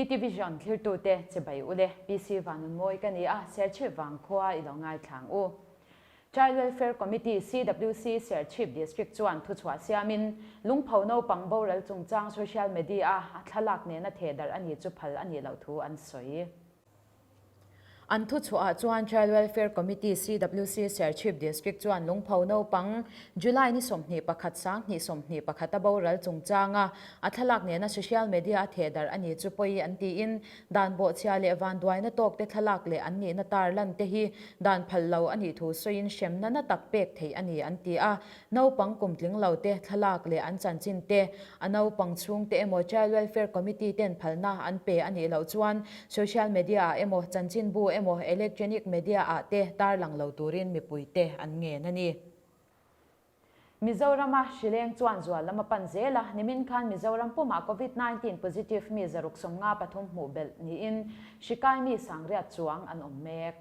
TT Vision thlirtute chibai ule PC Vanunmawi ka ni a, Serchhip vangkhua i lo ngaithlang u. Child Welfare Committee, CWC, Serchhip District chuan thuchhuah siamin Lungpho naupang boral chungchang social media a thlalak nena thehdarh a ni chu phal a nih loh thu an sawi. An thuchhuahah chuan Child Welfare Committee, CWC, Serchhip District chuan Lungpho naupang July ni 21 2021 a boral chungchanga a thlalak nena social media a thehdarh a ni chu pawi an tiin dan bawhchhia leh vanduaina tawk te thlalak leh an nihna tar lan te hi dan phal lo a nih thu sawiin hremna na tak pek theih a ni an ti a. Naupang kum tling lo te thlalak leh an chanchin te, a naupang chhung te emaw Child Welfare Committee ten phalna an pe a nih loh chuan social media ah emaw chanchinbu emaw electronic media ah te tarlang lo turin mipui te an ngen a ni. Mizorama hrileng chuan zual lam a pan zel a, nimin khan Mizoram pumah Covid 19 positive mi 653 hmuh belh niin hri kai mi sangriat chuang an awm mek.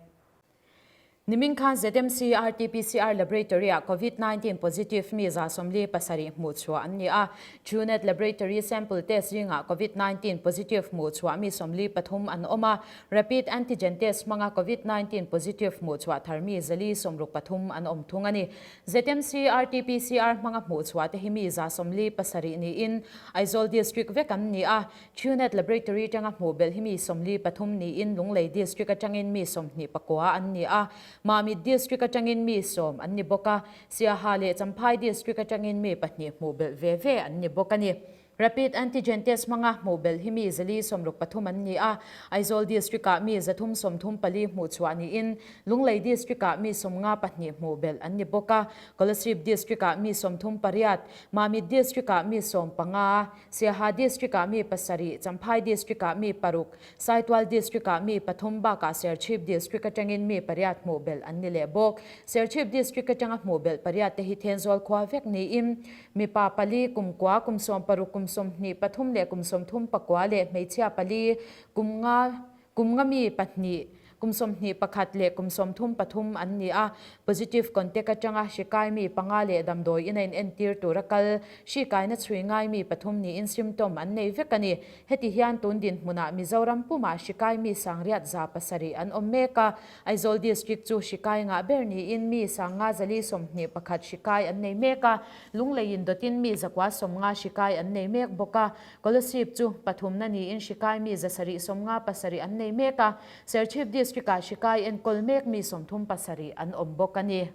Nimin khan ZMC RT-PCR Laboratory-ah Covid 19 positive mi 47 hmuh chhuah an ni a. Truenat Laboratory sample test zingah Covid 19 positive hmuh chhuah mi 43 an awm a. Rapid antigen test hmanga Covid 19 positive hmuh chhuah thar mi 463 an awm thung a ni. ZMC RT-PCR hmanga hmuh chhuah te hi mi 47 niin Aizawl District vek an ni a. Truenat Laboratory atanga hmuh belh hi mi 43 niin Lunglei District atangin mi 29 an ni a, Mamit District atangin mi 10 an ni bawk a, Siaha leh Champhai District atangin mi pahnih hmuh belh ve ve an ni bawk a ni. Rapid Antigen Test hmanga hmuh belh hi mi 463 an ni a, Aizawl District-ah mi 334 hmuh chhuah niin Lunglei District-ah mi 52 hmuh belh an ni bawk a, Kolasib District-ah mi 38, Mamit District-ah mi 15, Siaha District-ah mi pasarih, Champhai District-ah mi paruk, Saitual District-ah mi pathum bakah Serchhip District atangin mi pariat hmuh belh an ni leh bawk. Serchhip District atanga hmuh belh pariat te hi Thenzawl khua vek niin mipa pali, kum kua, kum sawmparuk, kum sawmhnih pathum leh kum sawmthum pakua leh hmeichhia pali, kum nga, kum nga mi pahnih, Kum 21 leh kum 33 an ni a, positive contact atanga hri kai mi panga leh damdawi ina inentir tura kal, hri kaina chhui ngai mi pathum niin symptom an nei vek a ni. Heti hian tun dinhmunah Mizoram pumah hri kai mi sangriat 700 an awm mek a, Aizawl District chu hri kai ngah ber niin mi sanga 421 hri kai an nei mek a, Lungleiin dawtin mi 950 hri kai an nei mek bawk a, Kolasib chu pathumna niin hri kai mi 757 an nei mek a, Serchhip District-ah hri kai enkawl mek mi 37 an awm bawk a ni.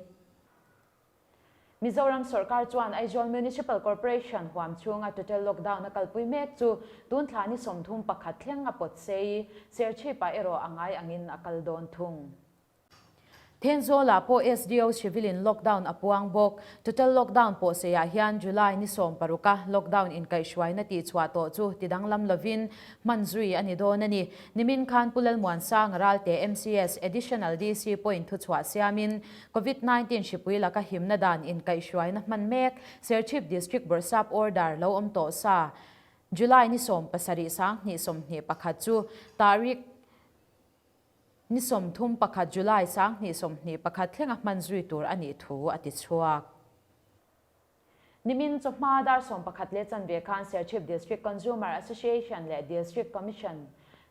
Mizoram sawrkar chuan Aizawl Municipal Corporation huam chhunga total lockdown a kalpui mek chu tun thla ni 31 thleng a pawt sei. Serchhip-ah erawh a ngai angin a kal dawn thung. Thenzawlah pawh SDO civil in lockdown a puang bawk. Total lockdown pawh seiah hian July ni 16 a lockdown inkaihhruaina tihchhuah tawh chu tidanglam lovin hman zui a ni dawn a ni. Nimin khan Pu Lalmuansanga Ralte MCS Additional DC pawhin thuchhuah siamin Covid 19 hripui laka himna dan inkaihhruaina hman mek Serchhip District Bawrhsap order lo awm tawh sa July ni 17 2021 chu tarik Ni 31 July 2021 thlenga hman zui tur a nih thu a ti chhuak. Nimin chawhma dar 11:15 khan Serchhip District Consumer Association leh District Commission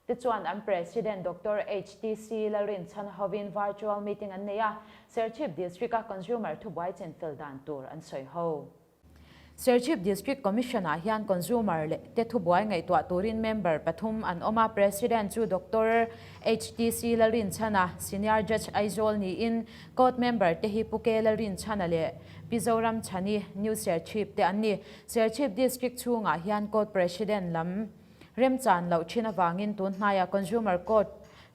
te chuan an President Doctor HTC Lalrinchhan hovin virtual meeting an nei a, Serchhip District-a consumer thubuai chenfel dan tur an sawi ho. Serchhip District Commission-ah hian consumer leh te thubuai ngaihtuah turin member pathum an awm a, President chu Doctor HTC Lalrinchhana, Senior Judge Aizawl niin Court member te hi Pu K Lalrinchhana leh Pi Zoram Chhani, New Serchhip te an ni. Serchhip District chhungah hian Court President lam Remchan loh thin avangin tun hnaiah Consumer Court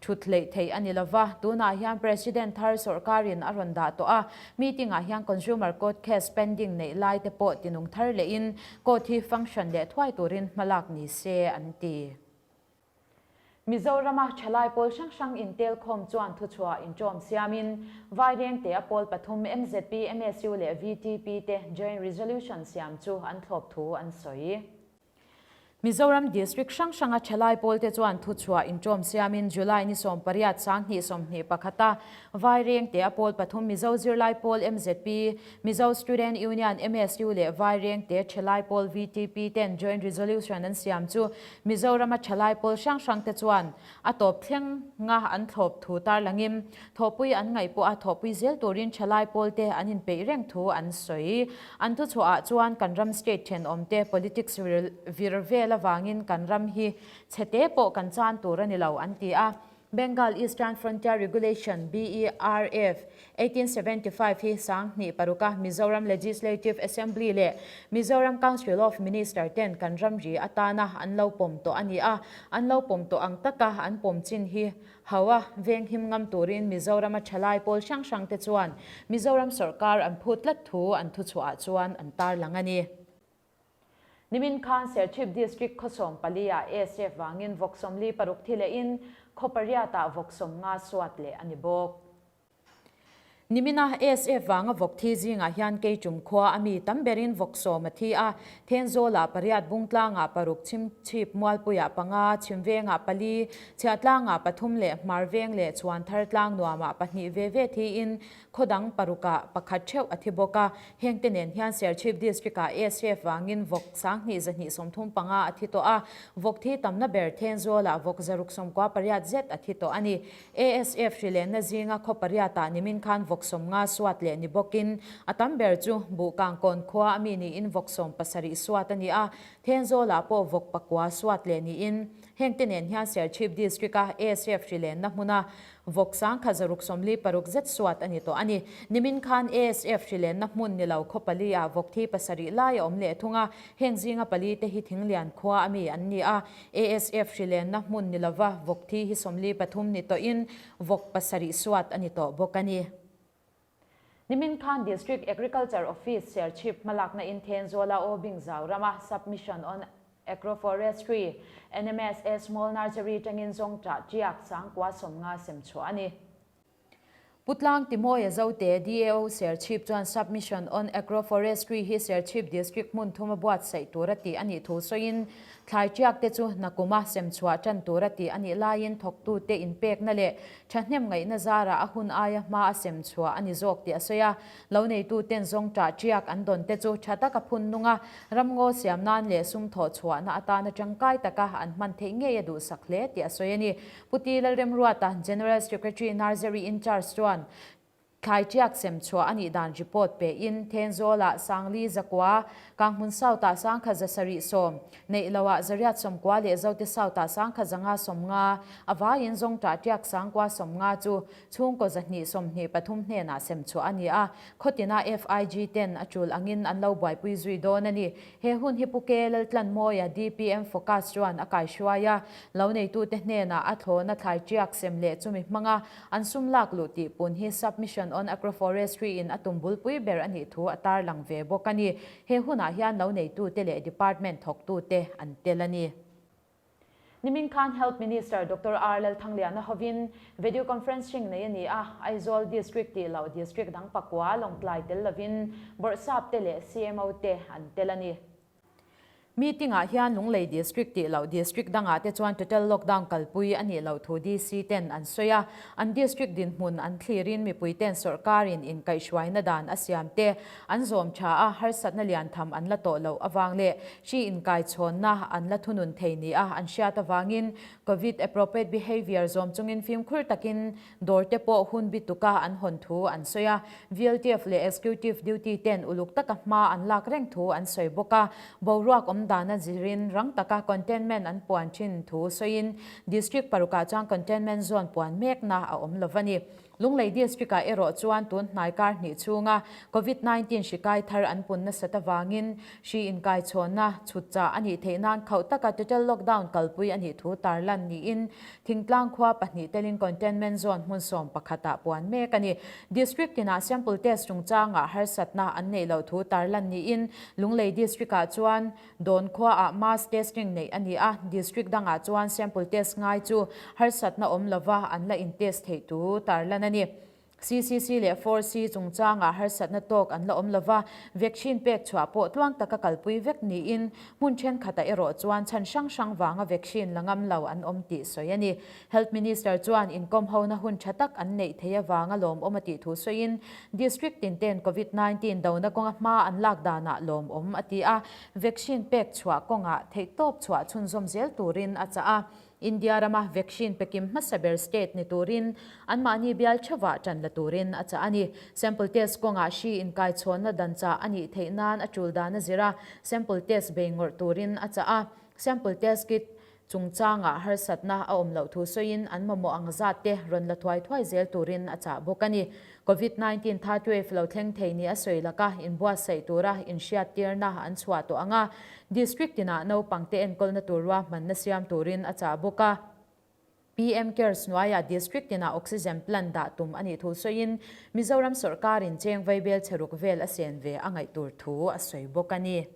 thut hleih theih a ni lova, tunah hian President thar sawrkarin a rawn dah tawh a, meeting-ah hian Consumer Court case pending neih lai te pawh tinung thar lehin Court hi function leh thuai turin hmalak ni se an ti. Mizorama thalai pawl hrang hrang intelkhawm chuan thuchhuah inṭawm siamin Vairengte a pawl pathum MZP, MSU leh VTP te Joint Resolution siam chu an thlawp thu an sawi. Mizoram District hrang hranga thalai pawlte chuan thuchhuah inṭawm siamin July ni 18 2021 a Vairengte a pawl pathum Mizo Zirlai Pawl MZP, Mizo Student Union MSU leh Vairengte Thalai Pawl VTP ten Joint Resolution an siam chu Mizorama thalai pawl hrang hrangte chuan A tawp thleng nga an thlawp thu tarlangin thawhpui an ngaih pawh a thawhpui zel turin thalai pawlte an inpeih reng thu an sawi. An thuchhuahah chuan kan ram state thenawmte politics vir vel avangin kan ram hi chhete pawh kan chan tur a ni lo an ti a. Bengal Eastern Frontier Regulation, BERF, 1875 hi 2006 a Mizoram Legislative Assembly leh Mizoram Council of Minister ten kan ramri atana an lo pawm tawh a ni a, an lo pawm tawh ang taka an pawm chin hi ho a venghim ngam turin Mizorama thalai pawl hrang hrang te chuan Mizoram sawrkar an phut tlat thu an thuchhuah ah chuan an tarlang a ni. Nimin khan Serchhip District khawsawm pali ah ASF vangin vawk 46 thi lehin khaw pariat ah vawk 50 suat leh a ni bawk. Nimina ASF vanga vawk thi zingah hian Keichum khua a mi tam berin vawk 10 a thi a, Thenzawlah pariat, Bungtlangah paruk, Chhimchhip Mualpuiah panga, Chhimvengah pali, Chhiahtlangah pathum leh Hmarveng leh Chhuanthar tlang nuamah pahnih ve ve thiin khaw dang parukah pakhat theuh a thi bawk a. Hengte nen hian Serchhip District-ah ASF vangin vawk 2235 a thi tawh a, vawk thi tamna ber Thenzawlah vawk 698 zet a thi tawh a ni. ASF hrilenna zinga khaw pariatah nimin khan vawk 50 suat leh ni bawkin a tam ber chu Buhkangkawn khua a mi niin vawk 70 suat a ni a, Thenzawlah pawh vawk pakua suat leh niin hengte nen hian Serchhip District-a ASF hrilenna hmuna vawk 1660 zet suat a ni tawh a ni. Nimin khan ASF hrilenna hmun ni lo khaw pali ah vawk thi pasarih lai a awm leh thung a, heng zinga pali te hi Thinglian khua a mi an ni a, ASF hrilenna hmun ni lova vawk thi hi 43 ni tawhin vawk pasarih suat a ni tawh bawk a ni. Nimin khan District Agriculture Office Serchhip hmalakna in Thenzawla Aw Bingzau rama Sub-Mission on Agroforestry, NMSA Small Nursery tangin zawngṭah ṭiak 950 sem chhuah a ni. Putlang Timoia Zote, DAO Serchhip chuan Sub-Mission on Agroforestry hi Serchhip District hmun thuma buatsaih tura tih a nih thu sawiin, thlai ṭiak te chu nakuma sem chhuah ṭan tura tih a nih laiin thawktute inpekna leh ṭhahnem ngaihna zarah a hun aia hma a sem chhuah a ni zawk tih a sawi a. Lo neituten zawngṭah ṭiak an dawn te chu ṭha taka phun nung a, ramngaw siam nan leh sum thawh chhuahna atana ṭangkai taka an hman theih ngei a duhsak hle tih a sawi a ni. Pu T. Lalremruata, General Secretary Nursery in charge chuan thlai ṭiak sem chhuah a nih dan report pein Thenzawlah Sangli zakua, Kanghmun South-ah 1770, Neihloah 890 leh Zote South-ah 1550, a vaiin zawngṭah ṭiak 950 chu chhungkaw 223 hnenah sem chhuah a ni a, khawtina FIG ten a ṭul angin an lo buaipui zui dawn a ni. He hun hi Pu K. Laltlanmawia, DPM Focus chuan a kaihruai a, lo neitute hnenah a thlawna thlai ṭiak sem leh chumi hmanga an sum lak luh tih pun hi Sub-Mission on Agroforestry in a tum bulpui ber a nih thu a tarlang ve bawk a ni. He hunah hian lo neitute leh department thawktute an tel a ni. Nimin khan Health Minister Doctor R Lalthangliana hovin video conferencing nei a ni a, Aizawl District tih loh District dang pakua lawngtlai tel lovin Bawrhsap te leh CMO te an tel a ni. Meeting ah hian Lunglei District tih loh District dangah te chuan total lockdown kalpui a nih loh thu DC ten an sawi a, an District dinhmun an thlirin mipui ten sawrkarin inkaihhruaina dan a siam te an zawm tha a, harsatna lian tham an la tawh loh avang leh Hri inkaichhawnna an la thunun thei nia an hriat avangin Covid appropriate behaviour zawm chungin fimkhur takin dawr te pawh hun bi tuka an hawn thu an sawi a. VLTF leh Executive Duty ten uluk taka hma an lak reng thu an sawi bawk a. Boruak awm dana zirin rang taka containment an puan thin thu sawiin District parukah chuan containment zone puan mekna a awm lo a ni. Lunglei District-ah erawh chuan tun hnai kar hnih chhunga Covid 19 hri kai thar an pun nasat avangin hri inkaichhawnna chhut chah a nih theih nan khauh taka total lockdown kalpui a nih thu tarlan niin Thingtlang khua pahnih telin containment zone hmun sawm pakhatah puan mek a ni. District tinah sample test chungchangah harsatna an neih loh thu tarlan niin Lunglei District-ah chuan Dawn khuaah mass testing neih a ni a, district dangah chuan sample test ngai chu harsatna awm lova an la in test theih tu tarlan a ni. CCC leh 4C chungchangah harsatna tawk an la awm lova, vaccine pek chhuah pawh tluang taka kalpui vek niin hmun thenkhatah erawh chuan chhan hrang hrang vanga vaccine la ngam lo an awm tih sawi a ni. Health Minister chuan inkawm hona hun tha tak an neih theih avanga lawmawm a tih thu sawiin District tin ten Covid 19 dona kawnga hma an lak danah lawmawm a ti a, vaccine pek chhuah kawngah theihtawp chhuah chhunzawm zel turin a chah a. India rama vaccine pekim hmasa ber state ni turin anmahni bial theuhah tan la turin a chah a ni. Sample test kawngah hri inkaichhawnna dan chah a nih theih nan a tul dan a zir a, sample test bei ngawrh turin a chah a. Sample test kit chungchangah harsatna a awm loh thu sawiin an mamawh ang zat te rawn la thuai thuai zel turin a chah bawk a ni. Covid 19 third wave lo thleng thei ni a sawi laka inbuatsaih tura inhriattirna an chhuah tawh ang a, District tinah naupangte enkawlna tur ruahmanna siam turin a chah bawk a. PM Cares hnuaiah District tinah Oxygen plant dah tum a nih thu sawiin Mizoram sawrkarin cheng vaibel chhe ruk vel a sen ve a ngaih tur thu a sawi bawk a ni.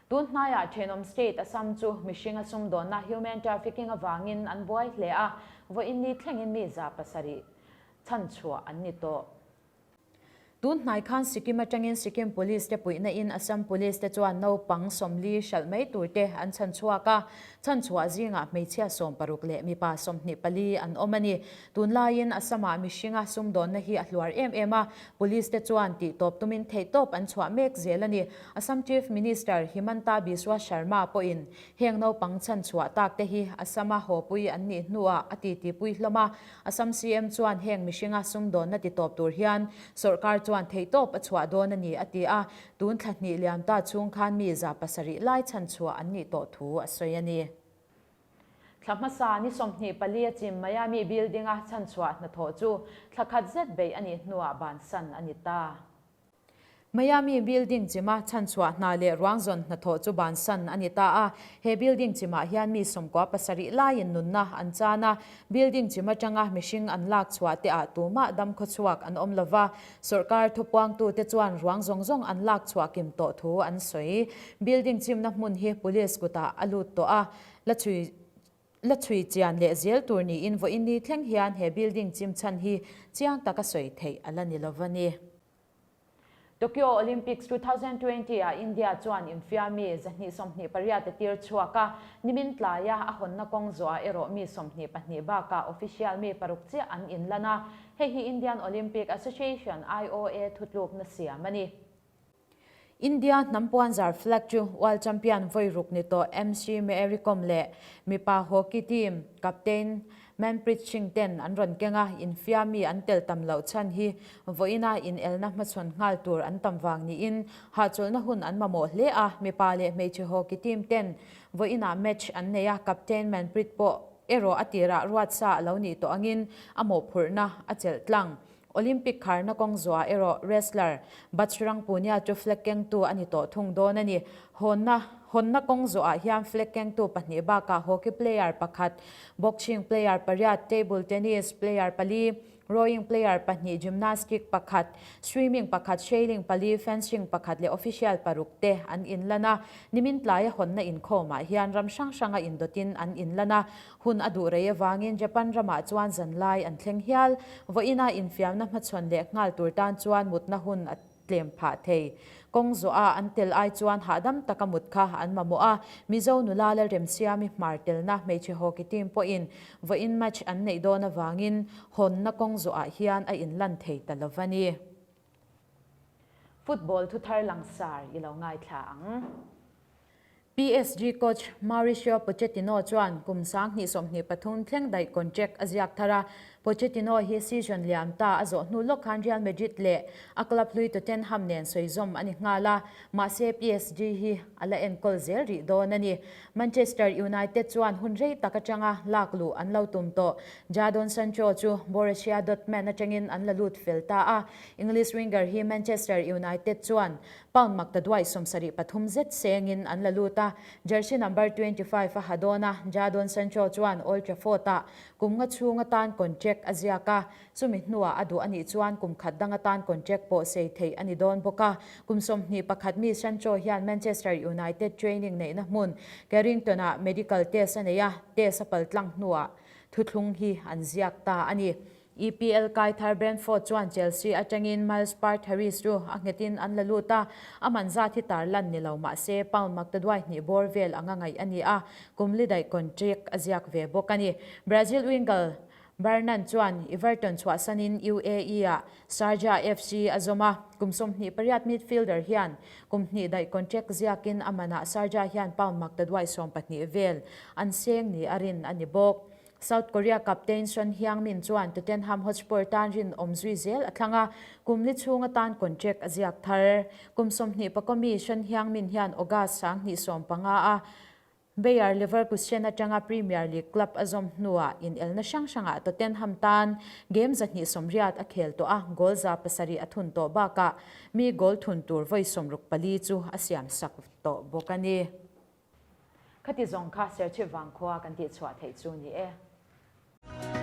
Tun hnaiah thenawm state Assam chu mihringa sumdawnna human trafficking avangin an buai hle a, vawiin ni thlengin mi 700 chhanchhuah an ni tawh. Tun hnai khan Sikkim atangin Sikkim Police te puihna in Assam Police te chuan naupang 40 hralh mai tur te an chhanchhuak a, chhanchhuah zingah hmeichhia 16 leh mipa 24 an awm a ni. Tunlaiin Assam-ah mihringa sumdawnna hi a hluar em em a, Police te chuan tihtawp tumin theihtawp an chhuah mek zel a ni. Assam Chief Minister Himanta Biswa Sharma pawhin heng naupang chhanchhuah tak te hi Assam-a hawpui an nih hnuah a titipui hlawm a, Assam CM chuan heng mihringa sumdawnna titawp tur hian sawrkar chuan theihtawp a chhuah dawn a ni a ti a, tun thla hnih liam ta chhung khan mi 700 lai chhanchhuah an nih tawh thu a sawi a ni. Thla hmasa ni 24 a chim Miami building-a chhanchhuah hnathawh chu thla khat zet beih a nih hnuah bansan a ni ta. Miami building chima chhanchhuah hna leh ruang zawn hnathawh chu bansan a ni ta a. He building chimah hian mi 97 laiin nunna an chan a, building chim atanga mihring an lak chhuah te ah tumah dam khawchhuak an awm lova, sawrkar thupuangtute chuan ruang zawng zawng an lak chhuah kim tawh thu an sawi. Building chimna hmun hi police kutah a lut tawh a, la chhui la chhui chian leh zel tur niin vawiin ni thleng hian he building chim chhan hi chiang taka sawi theih a la ni lova ni. Tokyo Olympics 2020 ah India chuan infiammi 128 a tir chhuak a, nimin tlaia a hawnna kawng zawhah erawh mi 22 bakah official mi paruk chiah an inlan a, hei hi Indian Olympic Association, IOA, thutlukna siam a ni. India hnam puanzar flag chu World Champion vawi ruk ni tawh MC Mary Kom leh mipa hockey team captain Manpreet Singh ten an rawn keng a, infiammi an tel tam loh chhan hi vawiina inelna hmachhawn nghal tur an tam vang niin hahchawlhna hun an mamawh hle a, mipa leh hmeichhe hockey team ten vawiinah match an nei a, captain Manpreet pawh erawh a tirah ruatsa a lo nih tawh angin a mawhphurhna a chelh tlang. Olympic kharna kawng zuah erawh wrestler Bajrang Punia chu flag kengtu a ni tawh thung dawn a ni. Hawnna hawnna kawng zuahah hian flag kengtu pahnih bakah hockey player pakhat, boxing player pariat, table tennis player pali, rowing player pahnih, gymnastic pakhat, swimming pakhat, sailing pali, fencing pakhat leh official paruk te an inlan a. Nimin tlaia hawnna inkhawmah hian ram hrang hranga indawtin an inlan a. Hun a duh rei avangin Japan ramah chuan zanlai an thleng hial. Vawiina infiamna hmachhawn leh nghal tur tan chuan mutna hun a tlem phah thei. Kawng zawha an tel ai chuan hahdam taka mut kha an mamawh a. Mizo nula Lalremsiami hmar telna hmeichhe hockey team pawhin vawiin match an neih dawn avangin hawnna kawng zawhah hian a inlan thei ta lo va ni. Football thuthar langsar i lo ngaithla ang. PSG coach Mauricio Pochettino chuan kum 2023 thleng daih contract a ziak thar a, Pochettino hi season liam ta a zawh hnu lawk khan Real Madrid leh a club hlui Tottenham nen sawizawm a ni nghal a, mahse PSG hi a la enkawl zel rih dawn a ni. Manchester United chuan hun rei tak atanga lak luh an lo tum tawh. Jadon Sancho chu Borussia Dortmund atangin an la lut fel ta a, English winger hi Manchester United chuan Pound mak ta duai 73 zet sengin an la lut a, jersey number 25 a ha dawn a, Jadon Sancho chuan Old Trafford-ah kum nga chhung atan contract a ziak a, chumi hnuah a duh a nih chuan kum khat dang atan contract pawh sei theih a ni dawn bawk a. Kum 21 mi Sancho hian Manchester United training neihna hmun Carrington-ah medical test a nei a, test a paltlang hnuah thuthlung hi an ziak ta a ni. EPL kai thar Brentford chuan Chelsea atangin Miles Part Harris chu a nghetin an la lut a, a man zat hi tarlan ni lo mah se pound maktaduai hnih bawr vel anga ngaih a ni a, kum li daih contract a ziak ve bawk a ni. Brazil winger Bernan chuan Everton chhuahsanin UAE-ah Sharjah FC a zawm a, kum 28 midfielder hian kum hnih daih contract ziakin a manah Sharjah hian pound maktaduai 12 vel an seng ni a rin a ni bawk. South Korea captain Son Heung-min chuan Tottenham Hotspur tan rinawm zui zel a thlang a, kum li chhung atan contract a ziak thar. Kum 20 pakawmi Son Heung-min hian August 2015 a Bayer Leverkusen atanga Premier League club a zawm hnuah inelna hrang hrangah Tottenham tan game 280 a khel tawh a, goal 700 a thun tawh bakah mi goal thun tur vawi 64 chu a siamsak tawh bawk a ni. Khati zawng kha Serchhip vangkhua kan tihchhuah theih chu ni e.